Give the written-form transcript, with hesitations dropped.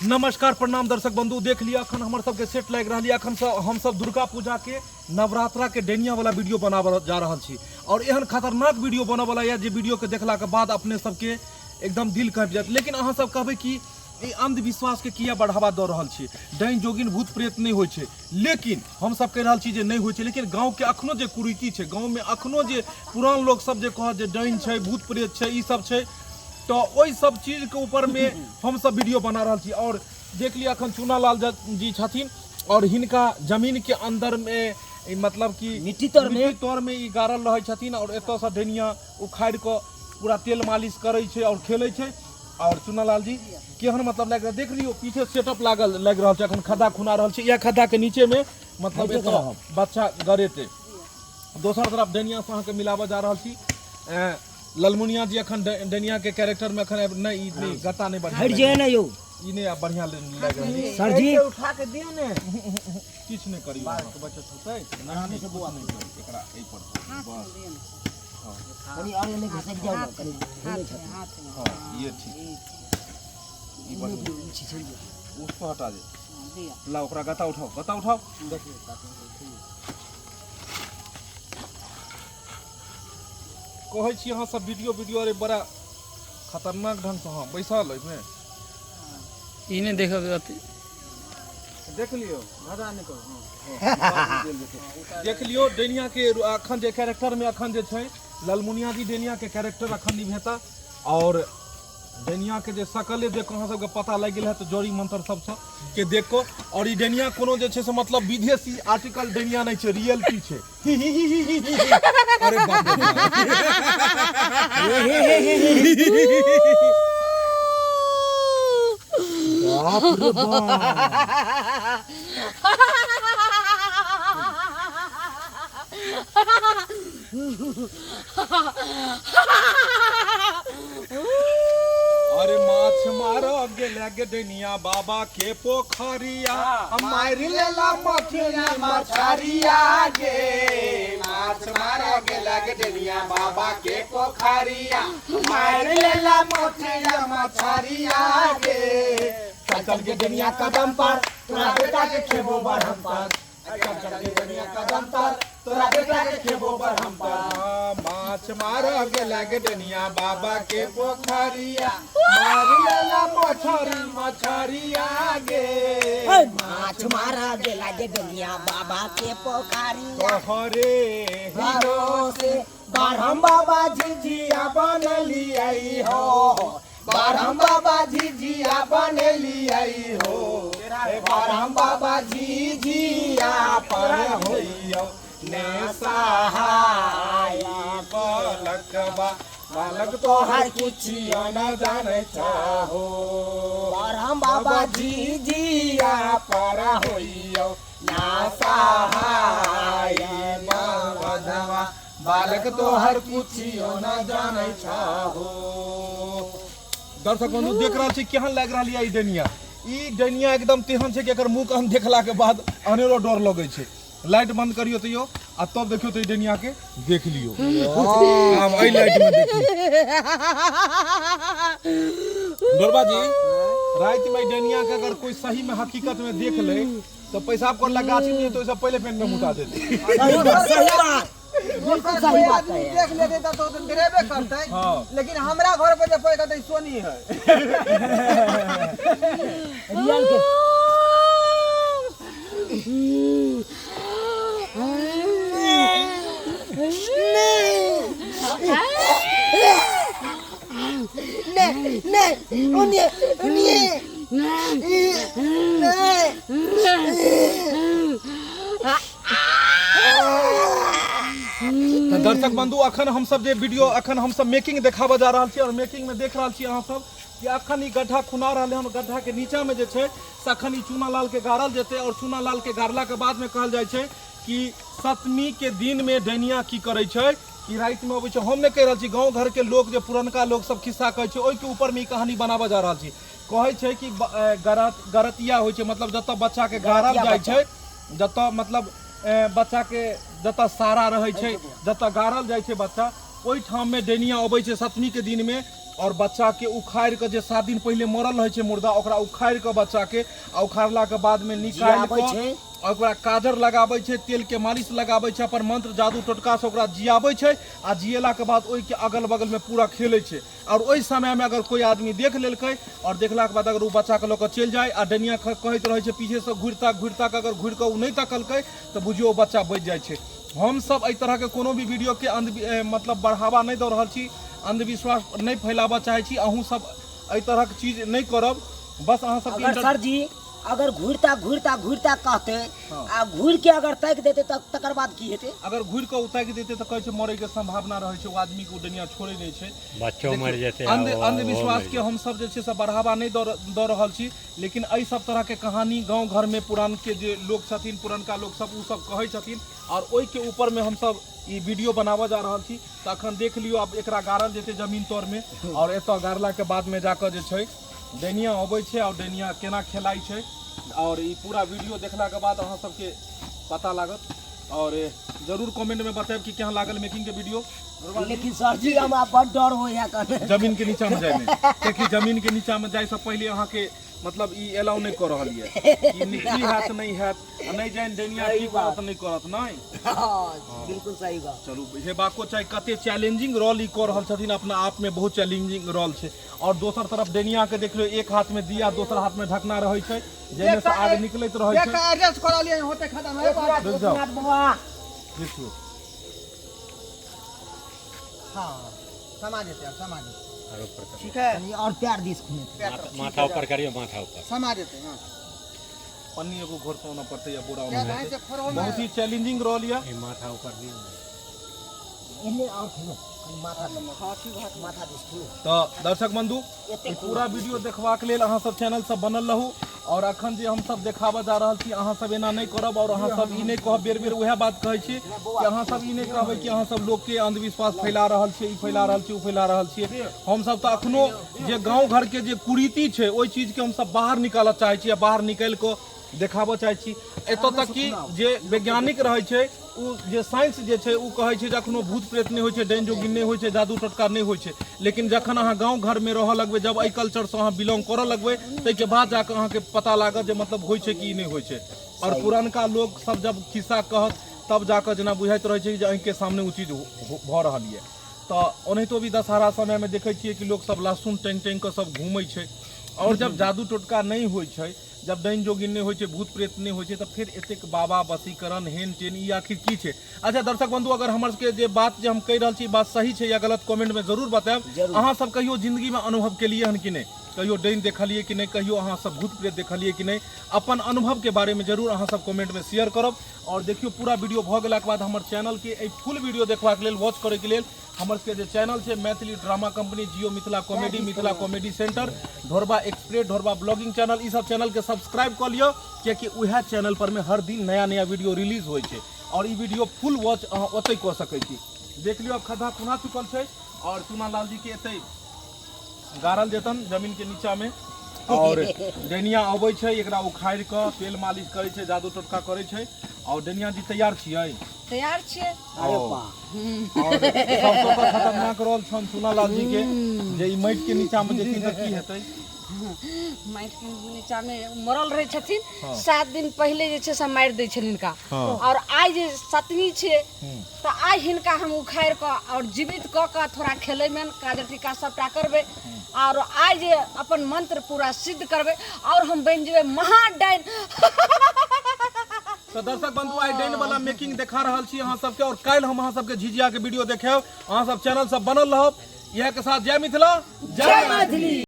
नमस्कार प्रणाम दर्शक बंधु। देख लिया अखन हमर सबके सेट लागि रहल यऽ। अखन से हम सब दुर्गा पूजा के नवरात्रा के डैनिया वाला वीडियो बनाबऽ जा रहल छी और एहन खतरनाक वीडियो बनऽ वाला यऽ जे वीडियो के देखला के बाद अपने सबके एकदम दिल कांपि जायत। लेकिन अहाँ सब कहबै कि ई अंधविश्वास के किया बढ़ावा दऽ रहल छी, डाइन जोगिन भूत प्रेत नहि होइ छै। लेकिन हम सब कहि रहल छी जे नहि होइ छै, लेकिन गाँव के अखनो जे कुरीति छै, गाँव में अखनो जे पुरान लोक सब जे कहत जे डाइन छै, भूत प्रेत छै, ई सब छै, तो ओहि सब चीज के ऊपर में हम सब वीडियो बना रहल छी। और देख लिअ अखन चूनालाल जी छथिन और हिनका जमीन के अंदर में ई मतलब कि मिट्टी तर में मिट्टी तर में ई गाड़ल रहै छथिन और एतऽ से डैनिया उखाड़ि कऽ पूरा तेल मालिश करै छै और खेलै छै। और चूनालाल जी केहन मतलब लागि रहल, देख लियौ पीछे सेटअप लागल लागि रहल छै, अखन खद्दा खुना रहल छै। इएह खद्दा के नीचे में मतलब हटि एतऽ रहब। बच्चा गड़ेतै। दोसर तरफ डैनिया से अहाँके मिलाबऽ जा रहल छी। ललमुनिया जी अखन डैनिया के कैरेक्टर में अखन नहि, ई नहि, गत्ता नहि बढ़िया हटि जाए ना यौ, ई नहि आब बढ़िया लागि रहल छै। सर जी उठा के दियौ ने, किछु नहि करियौ, अहाँ। के बचत होतै। आरामे से बौआ, नहि करियौ, एकरा एहि पर बस। कनी और एने घसक जाओ ना, कनी घूमे छथिन। हाँ ये ठीक, ई बढ़िया। छिछल जाओ, उसको हटा दे, ला ओकरा गत्ता उठाओ, गत्ता उठाओ। कहै छी अहाँ सब वीडियो वीडियो अरे बड़ा खतरनाक ढंग से। हाँ बैसल एहिमे ई नहि देखब अथी। देख लियौ, घबरा नहि करू। हाँ देख लियौ डैनिया के अखन जे कैरेक्टर में अखन जे छै ललमुनिया जी डैनिया के कैरेक्टर अखन निभेता। और डैनिया के जे शकले देख अहाँ सबके पता लागि गेल है तऽ जड़ी मंत्र सबसँ के देख कऽ। और ई डैनिया कोनो जे छै से मतलब विदेशी आर्टिकल डैनिया नहि छै, रियलिटी छै। ही ही ही ही ही ही। अरे बाप रे बाप। बाप रे बाप। अरे माछ मार गेले गे डैनिया बाबा के पोखरिया, मारि लेला मछिया मछरिया गे। माछ मार गेले गे डैनिया बाबा के पोखरिया, मारि लेला मछिया मछरिया गे। चल चल गे डैनिया कदम पर, तोरा बेटा के खेबो बरहम पर। चल चल गे डैनिया कदम पर, तोरा बेटा के खेबो बरहम पर। माछ मार गेला गे डैनिया बाबा के पोखरिया, मारि लेला मछरी मछरिया गे। माछ मारा गेला गे डनिया बाबा के पोखरिया, तोहरे हिरो से बारहम बाबा झिझिया बनलियै हो, बारहम बाबा झिझिया बनलियै हो, हे बारहम बाबा झिझिया पर होइयौ ने सहाय बालकबा, बालक तोहर कुछियो न जानै चाहो। बारहम बाबा झिझिया पर होइयौ ना सहाय बाबा, बालक तोहर कुछियो न जानै चाहो। दर्शक बंधु देख रहल छी केहन लागि रहल यऽ ई डैनिया। ई डैनिया एकदम तेहन छै कि एकर मुँह कान देखला के बाद अनेरो डर लगै छै। लाइट बंद करियो तैयो आ तब देखियो तऽ ई डैनिया के देख लियो। आब एहि लाइट में देखियो डोरबा जी, राति में ई डैनिया के अगर कोई सही में हकीकत में देख ले तो पेशाब करला गाछी में तो पहले पेट में मुता देते। सही बात, सही बात, बिल्कुल दोसर सही कोई बात आदमी है। देख लेते तब तो डरेबे करते। हाँ। लेकिन हमरा घर पर जे कोई कहते सोनी है रियल के। नहीं नहीं, उन्हें उन्हें नहीं। तऽ दर्शक बंधु अखन हम सब जे वीडियो अखन हम सब मेकिंग देखाबऽ जा रहल छी और मेकिंग में देख रहल छी अहाँ सब कि अखन ई गड्ढा खुना रहल हन। गड्ढा के नीचा में जे छै से अखन ई चूना लाल के गाड़ल जेतै और चूना लाल के गाड़ला के बाद में कहल जाइ छै कि सप्तमी के दिन में डैनिया की करै छै कि राति में अबै छै। हम नहि कहि रहल छी, गाँव घर के लोक जे पुरनका लोक सब खिस्सा कहै छै ओहिके ऊपर में ई कहानी बनाबऽ जा रहल छी। कहै छै कि गरतिया होइ छै, मतलब जतऽ बच्चा के गाड़ल जाइ छै, जतऽ मतलब बच्चा के जतऽ सारा रहै छै, जतऽ गाड़ल जाइ छै बच्चा, ओहि ठाम में डैनिया अबै छै सप्तमी के दिन में और बच्चा के उखाड़ि कऽ जे 7 दिन पहिले मरल रहै छै मुर्दा, ओकरा उखाड़ि कऽ बच्चा के, आ उखाड़ला के बाद में निकालि जियाबै कऽ छै। और ओकरा काजर लगाबै छै, तेल के मालिश लगाबै छै, अपन मंत्र जादू टोटका से ओकरा जियाबै छै, आ जियेला के बाद ओहि के अगल बगल में पूरा खेलै छै। और ओहि समय में अगर कोई आदमी देख लेलकै और देखला के बाद अगर ओ बच्चा के लऽ कऽ चलि जाय आ डनिया कहैत रहै छै पीछे से घुरि ताक घुरि ताक, अगर घुरि कऽ ओ नहि तकलकै तऽ बुझियौ ओ बच्चा बचि जाइ छै। हमसब एहि तरहके कोनो भी वीडियो के मतलब बढ़ावा नहि दऽ रहल छी, अंधविश्वास नहि फैलाबऽ चाहै छी। अहूँ सब एहि तरहक चीज नहि करब, बस अहाँ सबके अगर सर जी अगर घुरता घुरता घुरता कहते आ घुर के अगर ताकि देते त तकर बाद की हेतै? अगर घुर के ओ ताकि देते तऽ कहै छै मरै के संभावना रहै छै, ओ आदमी के ओ डनिया छोड़ै नहि छै, बच्चो मरि जेतै। अंधविश्वास के हमसब जे छै से बढ़ावा नहि दऽ रहल छी, लेकिन एहि सब तरह के कहानी गाँव घर में पुरान के जे लोग छथिन, पुरनका लोग सब, ओ सब कहै छथिन और ओहि के ऊपर में हमसब ई वीडियो बनाबऽ जा रहल छी। तऽ अखन देख लियौ, आब एकरा गाड़ल जेतै जमीन तर में और एतऽ गाड़ला के बाद में जाकऽ जे छै डैनिया अबै छै और डैनिया केना खेलाइ छै, और ई पूरा वीडियो देखला के बाद अहाँ सबके पता लागत। और जरूर कमेंट में बतायब कि केहन लागल मेकिंग के वीडियो। लेकिन सर जी हमरा बड़ डर होइया कने जमीन के नीचा में जाय में, कियाकि जमीन के नीचा में जाय से पहले अहाँ के मतलब ई एलाउ नहीं कर रहल ये कि की हैत नहीं हैत, आ नहीं जानि डैनिया की करत नहीं करत नहीं। हाँ, बिल्कुल सही बात। चलू हेबाको चाही, कते चैलेंजिंग रोल ई कऽ रहल छथिन, अपना आप में बहुत चैलेंजिंग रोल छै। और दोसर तरफ डैनिया के देख लियौ, एक हाथ में दिया दोसर हाथ में ढकना रहै छै, जाहिमे से आग निकलैत रहै छै। एडजस्ट करा लियै होते खत्म है बात। रुकि जाउ। एक मिनट बौआ। देखियौ। हाँ, समा जेतै आब, समा जेतै। आरो ऊपर करियौ। ठीक है। कनी और पैर दिस खुने। माथा ऊपर करियौ, माथा ऊपर। समा जेतै, हाँ। पन्नी एगो घर से आनऽ पड़तै या बोरा क्या आनऽ दाएं से पड़तै। खोरहो में? बहुत ही चैलेंजिंग रोल यऽ। ई माथा ऊपर दियौ। एने और खुनो, कनी माथा दिस। माथा दिस खुनो। तऽ दर्शक बंधु, एते ई पूरा वीडियो देखबाक लेल अहाँ सब चैनल सब बनल रहू। और अखन जे हम सब देखाबऽ जा रहल छी, अहाँ सब एना नहि करब और अहाँ सब ई नहि कहब, बेर बेर उएह बात कहै छी कि अहाँ सब ई नहि कहबै कि अहाँ सब लोक के अंधविश्वास फैला रहल छियै, ई फैला रहल छियै, ओ फैला रहल छियै। हम सब तऽ अखनो जे गाँव घर के जे कुरीति छै ओहि चीज के हम सब बाहर निकालऽ चाहै छी आ बाहर निकालि कऽ देखाबऽ चाहै छी। एतऽ तक कि जे वैज्ञानिक रहै छै, ओ जे साइंस जे छै, ओ कहै छै जे अखनो भूत प्रेत नहि होइ छै, डाइन जोगिन नहि होइ छै, जादू टोटका नहि होइ छै। लेकिन जखन अहाँ गाँव घरमे रहऽ लगबै, जब एहि कल्चरसँ अहाँ बिलोंग करऽ लगबै, ताहिके बाद जाकऽ अहाँके पता लागत जे मतलब होइ छै कि ई नहि होइ छै। और पुरनका लोक सब जब खिस्सा कहत तब जाकऽ जेना बुझाइत रहै छै जे आँखिके सामने ओ चीज भऽ रहल यऽ। तऽ ओनाहितो भी दशहरा समयमे देखै छियै कि लोक सब लहसुन टाँगि टाँगि कऽ सब घूमै छै। और जब जादू टोटका नहि होइ छै, जब डाइन जोगिन नहि होइ छै, भूत प्रेत नहि होइ छै, तऽ फेर एतेक बाबा वशीकरण हेन टेन ई आखिर की छै? अच्छा दर्शक बंधु, अगर हमर सबके जे बात जे हम कहि रहल छी बात सही छै या गलत, कमेंट में जरूर बतायब। अहाँ सब कहियो जिंदगी में अनुभव केलिए हन कि नहि? कहियो डाइन देखलिए कि नहि? कहियो अहाँ सब भूत प्रेत देखलिए कि नहि? अपन अनुभव के बारे में जरूर अहाँ सब कमेंट में शेयर करब। और देखियो पूरा वीडियो भऽ गेलाके बाद हमर चैनल के एहि फुल वीडियो देखबाक लेल, वॉच करैके लेल हमर सबके जे चैनल छै Maithili drama company, Jio Mithila comedy, Mithila comedy centre, Dhorba express, Dhorba blogging channel, ई सब चैनल के सब्सक्राइब कऽ लिअ, कियाकि उएह चैनल पर में हर दिन नया नया वीडियो रिलीज होइ छै और ई वीडियो फुल वॉच अहाँ ओतहि कऽ सकै छी। देख लियौ, आब खद्धा खुना चुकल छै और चूना लाल जी के एतै गाड़ल जेतन जमीन के नीचा में और डैनिया अबै छै, एकरा उखाड़ि कऽ तेल मालिश करै छै, जादू टोटका करै छै। और डैनिया जी तैयार छियै? तैयार छियै। अरे बा। और सबसँ तऽ खतरनाक रोल छन चूनालाल जी के, जे ई माटि के नीचा में जेथिन तऽ की हेतै? माटि के नीचा में मरल रहै छथिन, 7 दिन पहिले जे छै से मारि दै छनि हिनका। और आइ जे सतमी छै तऽ आइ हिनका हम उखाड़ि कऽ और जीवित कऽ कऽ थोड़ा खेलैमे काजर टीका सबटा करबै और आइ जे अपन मंत्र पूरा सिद्ध करबै और हम बनि जेबै महाडाइन। तऽ दर्शक बंधु, आइ डाइन वाला मेकिंग देखा रहल छी अहाँ सबके और काल्हि हम अहाँ सबके झिझिया के वीडियो देखायब। अहाँ सब चैनल सब बनल रहब। इएह के साथ जय मिथिला, जय मैथिली।